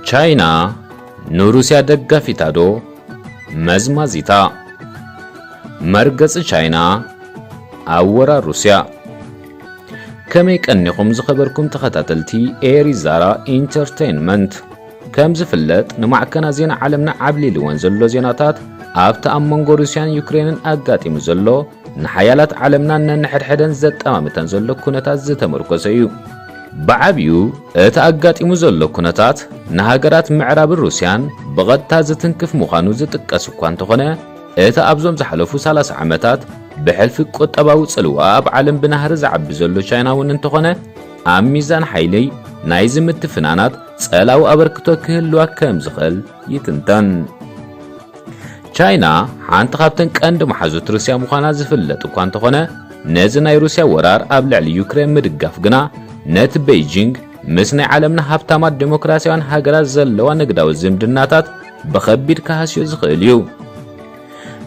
ቻይና ንሩስያ ደጋፊታ ዶ መዝማዚታ? መርገጺ ቻይና ኣብ ወራር ሩስያ። ከመይ ቀኒኹም ዝኸበርኩም ተኸታተልቲ ኤሪ ዛራ ኢንተርቴይንመንት? ከም ዝፍለጥ ንማዕከናት ዜና ዓለምና ዓብሊልወን ዘሎ ዜናታት ኣብቲ ኣብ መንጎ ሩስያን ዩክሬንን ኣጋጢሙ ዘሎ ንሓያላት ዓለምና ነንሕድሕደን ዘጠማምተን ዘሎ ኩነታት ዝተመርኮሰ እዩ። ብዓብዩ እቲ ኣጋጢሙ ዘሎ ኩነታት ንሃገራት ምዕራብን ሩስያን ብቐጥታ ዝትንክፍ ምዃኑ ዝጥቀስ እኳ እንተኾነ፣ እቲ ኣብዞም ዝሓለፉ ሰላሳ ዓመታት ብሕልፊ ቁጠባዊ ጽልዋ ኣብ ዓለም ብናህሪ ዝዓቢ ዘሎ ቻይና እውን እንተኾነ፣ ኣብ ሚዛን ሓይሊ ናይዚ ምትፍናናት ጸላዊ ኣበርክቶ ክህልዋ ከም ዝኽእል ይትንተን። ቻይና ሓንቲ ካብተን ቀንዲ መሓዙት ሩስያ ምዃና ዝፍለጥ እኳ እንተኾነ፣ ነዚ ናይ ሩስያ ወራር ኣብ ልዕሊ ዩክሬን ምድጋፍ ግና ነቲ ቤይጂንግ ምስ ናይ ዓለምና ሃብታማት ዴሞክራሲያውያን ሃገራት ዘለዋ ንግዳዊ ዝምድናታት ብኸቢድ ክሃስዮ ዝኽእል እዩ።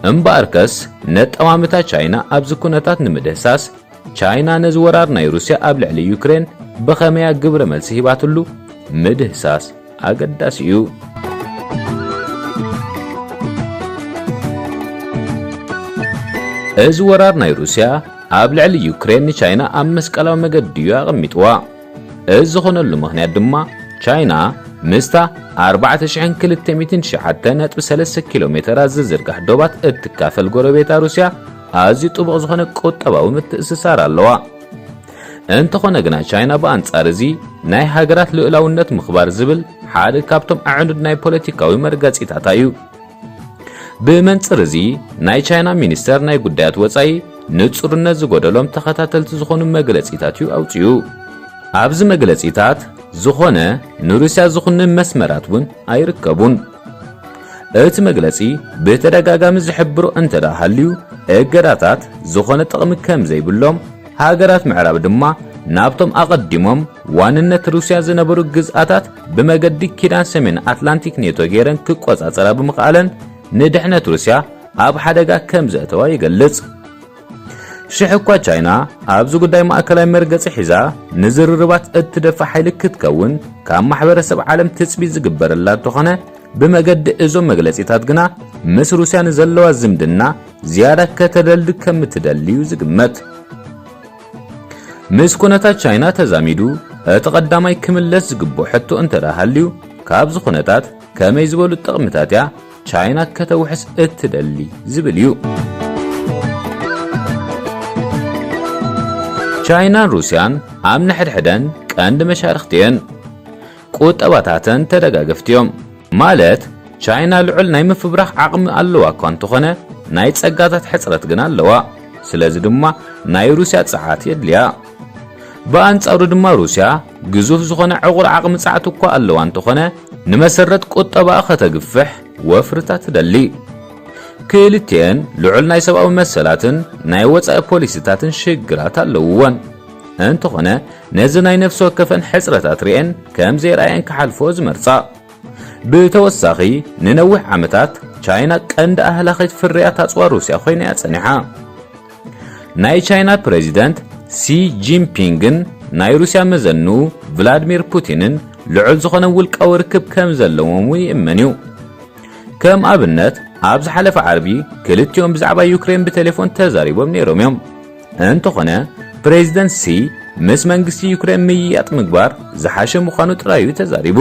እምበኣርከስ፣ ነጠማምታ ቻይና ኣብዚ ኩነታት ንምድህሳስ፣ ቻይና ነዚ ወራር ናይ ሩስያ ኣብ ልዕሊ ዩክሬን ብኸመያ ግብረ መልሲ ሂባትሉ ምድህሳስ ኣገዳሲ እዩ። እዚ ወራር ናይ ሩስያ ኣብ ልዕሊ ዩክሬን ንቻይና ኣብ መስቀላዊ መገዲ እዩ ኣቐሚጥዋ። እዚ ዝኾነሉ ምኽንያት ድማ፣ ቻይና ምስታ ኣርባዕተ ሽሕን ክልተ ሚእትን ትሽዓተ ነጥቢ ሰለስተ ኪሎ ሜተራት ዝዝርጋሕ ዶባት እትካፈል ጎረቤታ ሩስያ ኣዝዩ ጥቡቕ ዝኾነ ቁጠባዊ ምትእስሳር ኣለዋ። እንተኾነ ግና፣ ቻይና ብኣንጻር እዚ ናይ ሃገራት ልኡላውነት ምኽባር ዝብል ሓደ ካብቶም ኣዕኑድ ናይ ፖለቲካዊ መርገጺታታ እዩ። ብመንጽር እዚ፣ ናይ ቻይና ሚኒስተር ናይ ጉዳያት ወጻኢ ንጹርነት ዝጎደሎም ተኸታተልቲ ዝኾኑ መግለጺታት እዩ ኣውጺኡ። ኣብዚ መግለጺታት፣ ዝኾነ ንሩስያ ዝኹንን መስመራት እውን ኣይርከቡን። እቲ መግለጺ ብተደጋጋሚ ዝሕብሮ እንተ ደኣ ሃልዩ፣ እገዳታት ዝኾነ ጥቕሚ ከም ዘይብሎም፣ ሃገራት ምዕራብ ድማ ናብቶም ኣቐዲሞም ዋንነት ሩስያ ዝነበሩ ግዝኣታት ብመገዲ ኪዳን ሰሜን ኣትላንቲክ ኔቶ ገይረን ክቆጻጸራ ብምኽኣለን፣ ንድሕነት ሩስያ ኣብ ሓደጋ ከም ዘእተዋ ይገልጽ። ሽሕ እኳ ቻይና ኣብዚ ጉዳይ ማእከላይ መርገጺ ሒዛ ንዝርርባት እትደፍእ ሓይሊ ክትከውን ካብ ማሕበረሰብ ዓለም ትጽቢት ዝግበረላ እንተኾነ፣ ብመገዲ እዞም መግለጺታት ግና ምስ ሩስያ ንዘለዋ ዝምድና ዝያዳ ከተደልድል ከም እትደሊ እዩ ዝግመት። ምስ ኩነታት ቻይና ተዛሚዱ፣ እቲ ቀዳማይ ክምለስ ዝግብኦ ሕቶ እንተ ደኣ ሃልዩ፣ ካብዚ ኩነታት ከመይ ዝበሉ ጥቕምታት እያ ቻይና ከተውሕስ እትደሊ ዝብል እዩ። ቻይናን ሩስያን ኣብ ንሕድሕደን ቀንዲ መሻርኽቲ እየን። ቁጠባታተን ተደጋገፍቲ እዮም። ማለት፣ ቻይና ልዑል ናይ ምፍብራኽ ዓቕሚ ኣለዋ እኳ እንተኾነ፣ ናይ ጸጋታት ሕጽረት ግና ኣለዋ። ስለዚ ድማ ናይ ሩስያ ጸዓት የድልያ። ብኣንጻሩ ድማ ሩስያ ግዙፍ ዝኾነ ዕቑር ዓቕሚ ጸዓት እኳ ኣለዋ እንተኾነ፣ ንመሰረት ቁጠባኣ ከተግፍሕ ወፍርታት ትደሊ። ክልቲኤን ልዑል ናይ ሰብኣዊ መሰላትን ናይ ወጻኢ ፖሊሲታትን ሽግራት ኣለውወን። እንተኾነ፣ ነዚ ናይ ነፍሲ ወከፈን ሕጽረታት ርእየን ከም ዘይረኣየን ክሓልፎ ዝመርጻ። ብተወሳኺ፣ ንነዊሕ ዓመታት ቻይና ቀንዲ ኣህላኺት ፍርያት ኣጽዋር ሩስያ ኮይና እያ ጸኒሓ። ናይ ቻይና ፕሬዚደንት ሲ ጂንፒንግን ናይ ሩስያ መዘንኡ ቭላድሚር ፑቲንን ልዑል ዝኾነ ውልቃዊ ርክብ ከም ዘለዎም እውን ይእመን እዩ። ከም ኣብነት፣ ኣብ ዝሓለፈ ዓርቢ ክልቲኦም ብዛዕባ ዩክሬን ብቴሌፎን ተዛሪቦም ነይሮም እዮም። እንተኾነ፣ ፕሬዚደንት ሲ ምስ መንግስቲ ዩክሬን ምይያጥ ምግባር ዝሓሸ ምዃኑ ጥራይ እዩ ተዛሪቡ።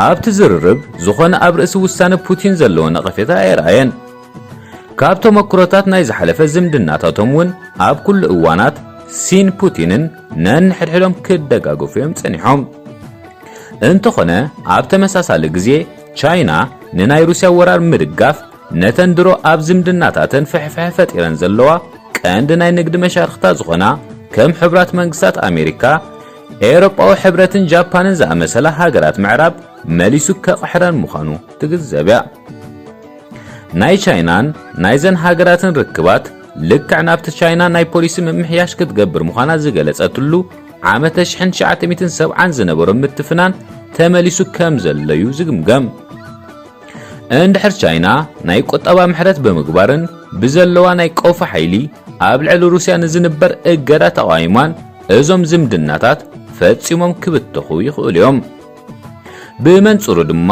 ኣብቲ ዝርርብ፣ ዝኾነ ኣብ ርእሲ ውሳነ ፑቲን ዘለዎ ነቐፌታ ኣይረኣየን። ካብ ተመክሮታት ናይ ዝሓለፈ ዝምድናታቶም እውን ኣብ ኩሉ እዋናት ሲን ፑቲንን ነንሕድሕዶም ክደጋገፉ እዮም ጸኒሖም። እንተኾነ፣ ኣብ ተመሳሳሊ ግዜ ቻይና ንናይ ሩስያ ወራር ምድጋፍ ነተን ድሮ ኣብ ዝምድናታተን ፍሕፍሐ ፈጢረን ዘለዋ ቀንዲ ናይ ንግዲ መሻርኽታ ዝኾና ከም ሕቡራት መንግስታት ኣሜሪካ፣ ኤውሮጳዊ ሕብረትን ጃፓንን ዝኣመሰላ ሃገራት ምዕራብ መሊሱ ከቕሕረን ምዃኑ ትግንዘብ እያ። ናይ ቻይናን ናይዘን ሃገራትን ርክባት ልክዕ ናብቲ ቻይና ናይ ፖሊሲ ምምሕያሽ ክትገብር ምዃና ዝገለጸትሉ ዓመተ ሽሕን ትሽዓተ ሚእትን ሰብዓን ዝነበሮ ምትፍናን ተመሊሱ ከም ዘሎ እዩ ዝግምገም። እንድሕር ቻይና ናይ ቁጠባ ምሕረት ብምግባርን ብዘለዋ ናይ ቀውፊ ሓይሊ ኣብ ልዕሊ ሩስያ ንዝንበር እገዳ ተቓዊማን፣ እዞም ዝምድናታት ፈጺሞም ክብተኹ ይኽእሉ እዮም። ብመንጽሩ ድማ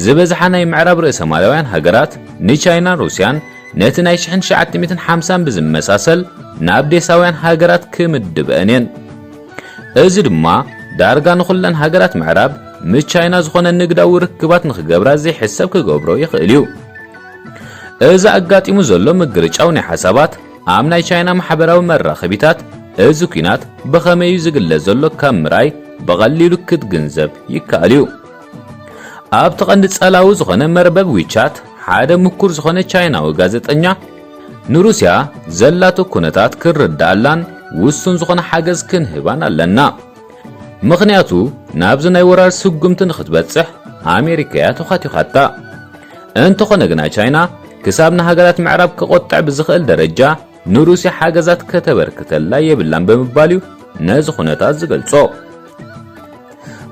ዝበዝሓ ናይ ምዕራብ ርእሰ ማላውያን ሃገራት ንቻይናን ሩስያን ነቲ ናይ ሽሕን ትሽዓተ ሚእትን ሓምሳን ብዝመሳሰል ናብ ዴሳውያን ሃገራት ክምድበአን እየን። እዚ ድማ ዳርጋ ንኹለን ሃገራት ምዕራብ ምስ ቻይና ዝኾነ ንግዳዊ ርክባት ንኽገብራ ዘይሕሰብ ክገብሮ ይኽእል እዩ። እዚ ኣጋጢሙ ዘሎ ምግርጫው ናይ ሓሳባት ኣብ ናይ ቻይና ማሕበራዊ መራኸቢታት፣ እዚ ኲናት ብኸመይ እዩ ዝግለጽ ዘሎ ካብ ምርኣይ ብቐሊሉ ክትግንዘብ ይከኣል እዩ። ኣብቲ ቀንዲ ጸላዊ ዝኾነ መርበብ ዊቻት ሓደ ምኩር ዝኾነ ቻይናዊ ጋዜጠኛ ንሩስያ ዘላቶ ኩነታት ክርዳኣላን ውሱን ዝኾነ ሓገዝ ክንህባን ኣለና። ምኽንያቱ ናብዚ ናይ ወራር ስጉምቲ ንኽትበጽሕ ኣሜሪካ እያ ተዃቲዃታ። እንተኾነ ግና ቻይና ክሳብ ንሃገራት ምዕራብ ክቆጥዕ ብዝኽእል ደረጃ ንሩስያ ሓገዛት ከተበርክተላ የብላን ብምባል እዩ ነዚ ኩነታት ዝገልጾ።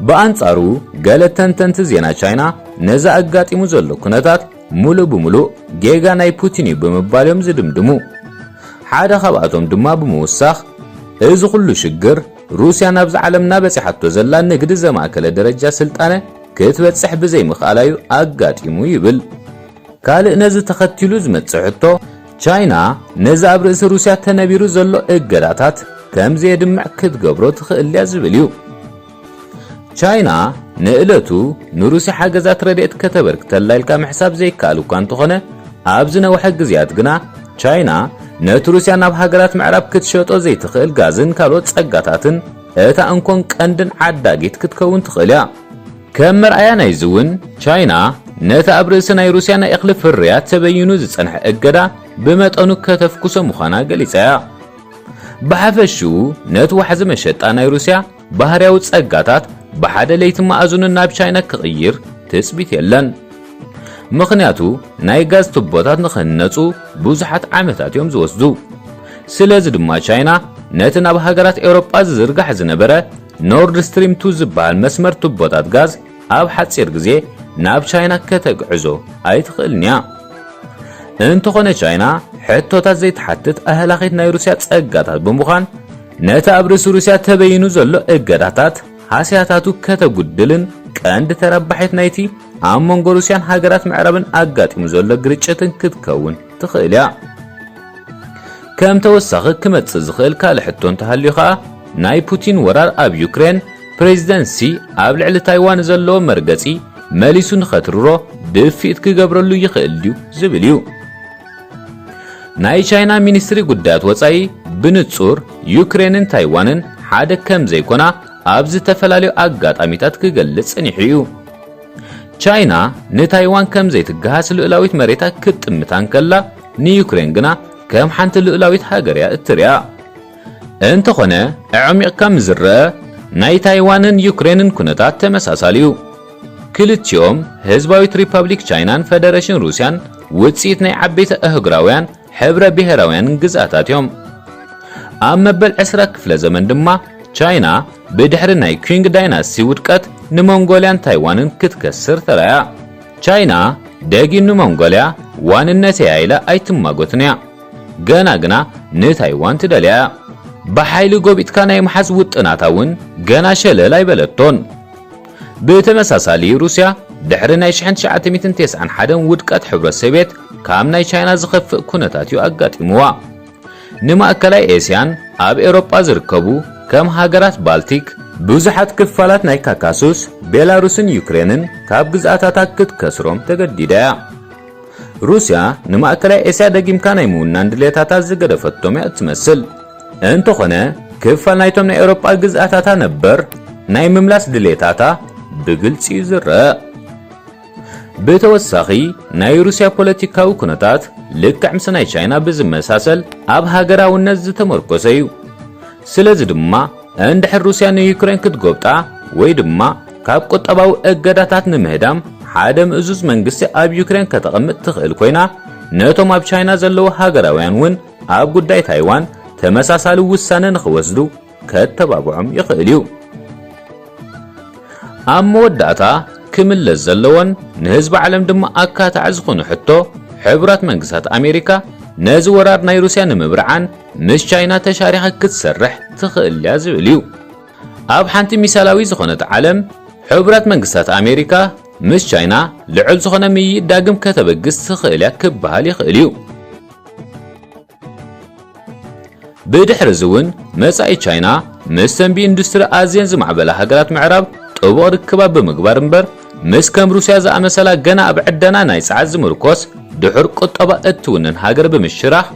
ብኣንጻሩ ገለ ተንተንቲ ዜና ቻይና ነዚ ኣጋጢሙ ዘሎ ኩነታት ሙሉእ ብሙሉእ ጌጋ ናይ ፑቲን እዩ ብምባል እዮም ዝድምድሙ። ሓደ ካብኣቶም ድማ ብምውሳኽ እዚ ኩሉ ሽግር ሩስያ ናብዚ ዓለምና በጺሓቶ ዘላ ንግዲ ዘማእከለ ደረጃ ስልጣነ ክትበጽሕ ብዘይምኽኣላ እዩ ኣጋጢሙ ይብል። ካልእ ነዚ ተኸቲሉ ዝመጽእ ሕቶ ቻይና ነዚ ኣብ ርእሲ ሩስያ ተነቢሩ ዘሎ እገዳታት ከም ዘየድምዕ ክትገብሮ ትኽእል እያ ዝብል እዩ። ቻይና ንእለቱ ንሩስያ ሓገዛት ረድኤት ከተበርክተላ ኢልካ ምሕሳብ ዘይከኣል እኳ እንተኾነ፣ ኣብ ዝነውሐ ግዜያት ግና ቻይና ነቲ ሩስያ ናብ ሃገራት ምዕራብ ክትሸጦ ዘይትኽእል ጋዝን ካልኦት ጸጋታትን እታ እንኮን ቀንድን ዓዳጊት ክትከውን ትኽእል እያ። ከም መርኣያ ናይዚ እውን ቻይና ነቲ ኣብ ርእሲ ናይ ሩስያ ናይ እኽሊ ፍርያት ተበይኑ ዝጸንሐ እገዳ ብመጠኑ ከተፍኩሶ ምዃና ገሊጻ እያ። ብሓፈሽኡ ነቲ ዋሕዚ መሸጣ ናይ ሩስያ ባህርያዊ ጸጋታት ብሓደ ለይቲ መኣዝኑ ናብ ቻይና ክቕይር ትጽቢት የለን። ምኽንያቱ ናይ ጋዝ ቱቦታት ንኽህነጹ ብዙሓት ዓመታት እዮም ዝወስዱ። ስለዚ ድማ ቻይና ነቲ ናብ ሃገራት ኤውሮጳ ዝዝርጋሕ ዝነበረ ኖርድ ስትሪም ቱ ዝበሃል መስመር ቱቦታት ጋዝ ኣብ ሓጺር ግዜ ናብ ቻይና ከተግዕዞ ኣይትኽእልን እያ። እንተኾነ ቻይና ሕቶታት ዘይትሓትት ኣህላኺት ናይ ሩስያ ጸጋታት ብምዃን ነቲ ኣብ ርእሲ ሩስያ ተበይኑ ዘሎ እገዳታት ሃስያታቱ ከተጉድልን ቀንዲ ተረባሒት ናይቲ ኣብ መንጎ ሩስያን ሃገራት ምዕራብን ኣጋጢሙ ዘሎ ግርጭትን ክትከውን ትኽእል እያ። ከም ተወሳኺ ክመጽእ ዝኽእል ካልእ ሕቶ እንተሃልዩ ኸኣ ናይ ፑቲን ወራር ኣብ ዩክሬን ፕሬዚደንት ሲ ኣብ ልዕሊ ታይዋን ዘለዎ መርገጺ መሊሱ ንኸትርሮ ድፍኢት ክገብረሉ ይኽእል ድዩ ዝብል እዩ። ናይ ቻይና ሚኒስትሪ ጉዳያት ወጻኢ ብንጹር ዩክሬንን ታይዋንን ሓደ ከም ዘይኮና ኣብ ዝተፈላለዩ ኣጋጣሚታት ክገልጽ ጸኒሑ እዩ። ቻይና ንታይዋን ከም ዘይትገሃስ ልኡላዊት መሬታ ክትጥምታ እንከላ፣ ንዩክሬን ግና ከም ሓንቲ ልኡላዊት ሃገር እያ እትሪኣ። እንተኾነ ኣዕሚቕካ ምስ ዝረኣ ናይ ታይዋንን ዩክሬንን ኩነታት ተመሳሳሊ እዩ። ክልቲኦም ህዝባዊት ሪፓብሊክ ቻይናን ፈደረሽን ሩስያን ውጽኢት ናይ ዓበይቲ ኣህጉራውያን ሕብረ ብሄራውያን ግዝኣታት እዮም። ኣብ መበል ዕስራ ክፍለ ዘመን ድማ ቻይና ብድሕሪ ናይ ኪንግ ዳይናስቲ ውድቀት ንሞንጎልያን ታይዋንን ክትከስር ተራእያ። ቻይና ደጊም ንሞንጎልያ ዋንነተያ ኢላ ኣይትማጎትን እያ። ገና ግና ንታይዋን ትደልያ እያ። ብሓይሊ ጎቢጥካ ናይ ምሓዝ ውጥናታ እውን ገና ሸለል ኣይበለቶን። ብተመሳሳሊ ሩስያ ድሕሪ ናይ ሽሕን ትሽዓተ ሚእትን ተስዓን ሓደን ውድቀት ሕብረት ሶቪየት ካብ ናይ ቻይና ዝኸፍእ ኩነታት እዩ ኣጋጢምዋ። ንማእከላይ ኤስያን ኣብ ኤውሮጳ ዝርከቡ ከም ሃገራት ባልቲክ ብዙሓት ክፋላት ናይ ካካሱስ፣ ቤላሩስን ዩክሬንን ካብ ግዝኣታታ ክትከስሮም ተገዲዳ እያ። ሩስያ ንማእከላይ ኤስያ ደጊምካ ናይ ምውናን ድሌታታ ዝገደፈቶም እያ እትመስል። እንተኾነ ክፋል ናይቶም ናይ ኤውሮጳ ግዝኣታታ ነበር ናይ ምምላስ ድሌታታ ብግልጺ እዩ ዝረአ። ብተወሳኺ ናይ ሩስያ ፖለቲካዊ ኩነታት ልክዕ ምስ ናይ ቻይና ብዝመሳሰል ኣብ ሃገራውነት ዝተመርኮሰ እዩ። ስለዚ ድማ እንድሕር ሩስያ ንዩክሬን ክትጎብጣ ወይ ድማ ካብ ቁጠባዊ እገዳታት ንምህዳም ሓደ ምእዙዝ መንግስቲ ኣብ ዩክሬን ከተቐምጥ ትኽእል ኮይና፣ ነቶም ኣብ ቻይና ዘለዉ ሃገራውያን እውን ኣብ ጉዳይ ታይዋን ተመሳሳሊ ውሳነ ንኽወስዱ ከተባብዖም ይኽእል እዩ። ኣብ መወዳእታ ክምለስ ዘለዎን ንህዝቢ ዓለም ድማ ኣካታዒ ዝኾነ ሕቶ፣ ሕቡራት መንግስታት ኣሜሪካ ነዚ ወራር ናይ ሩስያ ንምብርዓን ምስ ቻይና ተሻሪኻ ክትሰርሕ ትኽእል እያ ዝብል እዩ። ኣብ ሓንቲ ሚሳላዊ ዝኾነት ዓለም ሕቡራት መንግስታት ኣሜሪካ ምስ ቻይና ልዑል ዝኾነ ምይይጥ ዳግም ከተበግስ ትኽእል እያ ክበሃል ይኽእል እዩ። ብድሕሪ እዚ እውን መጻኢ ቻይና ምስተን ብኢንዱስትሪ ኣዝየን ዝማዕበላ ሃገራት ምዕራብ ጥቡቕ ርክባት ብምግባር እምበር፣ ምስ ከም ሩስያ ዝኣመሰላ ገና ኣብ ዕደና ናይ ጸዓት ዝምርኮስ ድሑር ቁጠባ እትውንን ሃገር ብምሽራኽ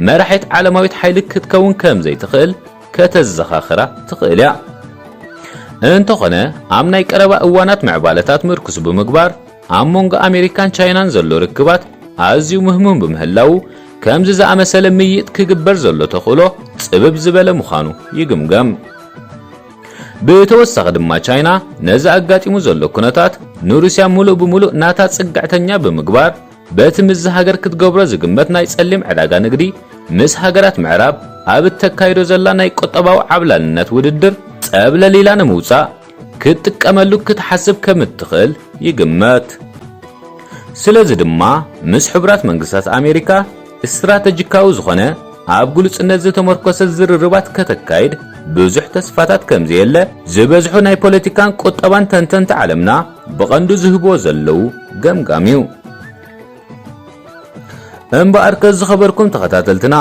መራሒት ዓለማዊት ሓይሊ ክትከውን ከም ዘይትኽእል ከተዘኻኽራ ትኽእል እያ። እንተኾነ፣ ኣብ ናይ ቀረባ እዋናት ምዕባለታት ምርኩስ ብምግባር ኣብ መንጎ ኣሜሪካን ቻይናን ዘሎ ርክባት ኣዝዩ ምህሙም ብምህላዉ፣ ከምዚ ዝኣመሰለ ምይጥ ክግበር ዘሎ ተኽእሎ ጽብብ ዝበለ ምዃኑ ይግምገም። ብተወሳኺ ድማ ቻይና ነዚ ኣጋጢሙ ዘሎ ኩነታት ንሩስያ ሙሉእ ብሙሉእ ናታ ጽግዕተኛ ብምግባር፣ በቲ ምስዚ ሃገር ክትገብሮ ዝግመት ናይ ጸሊም ዕዳጋ ንግዲ ምስ ሃገራት ምዕራብ ኣብ እተካይዶ ዘላ ናይ ቁጠባዊ ዓብላልነት ውድድር ጸብለል ኢላ ንምውጻእ ክትጥቀመሉ ክትሓስብ ከም እትኽእል ይግመት። ስለዚ ድማ ምስ ሕቡራት መንግስታት ኣሜሪካ ስትራተጂካዊ ዝኾነ ኣብ ግሉጽነት ዝተመርኮሰ ዝርርባት ከተካይድ ብዙሕ ተስፋታት ከም ዘየለ ዝበዝሑ ናይ ፖለቲካን ቁጠባን ተንተንቲ ዓለምና ብቐንዱ ዝህብዎ ዘለዉ ገምጋም እዩ። እምበኣርከ ዝኸበርኩም ተኸታተልትና፣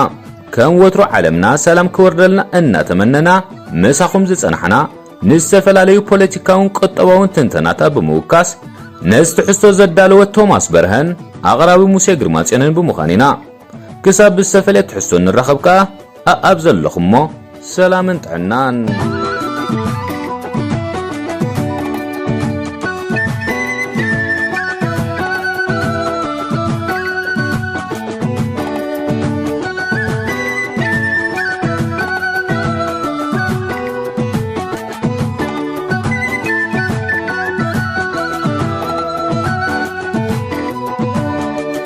ከም ወትሮ ዓለምና ሰላም ክወርደልና እናተመነና፣ ምሳኹም ዝጸናሕና ንዝተፈላለዩ ፖለቲካውን ቁጠባውን ትንተናታት ብምውካስ፣ ነዚ ትሕዝቶ ዘዳለወ ቶማስ በርሀን ኣቕራቢ ሙሴ ግርማጽዮንን ብምዃን ኢና። ክሳብ ብዝተፈለየ ትሕዝቶ ንራኸብ ከኣ፣ ኣኣብ ዘለኹሞ ሰላምን ጥዕናን።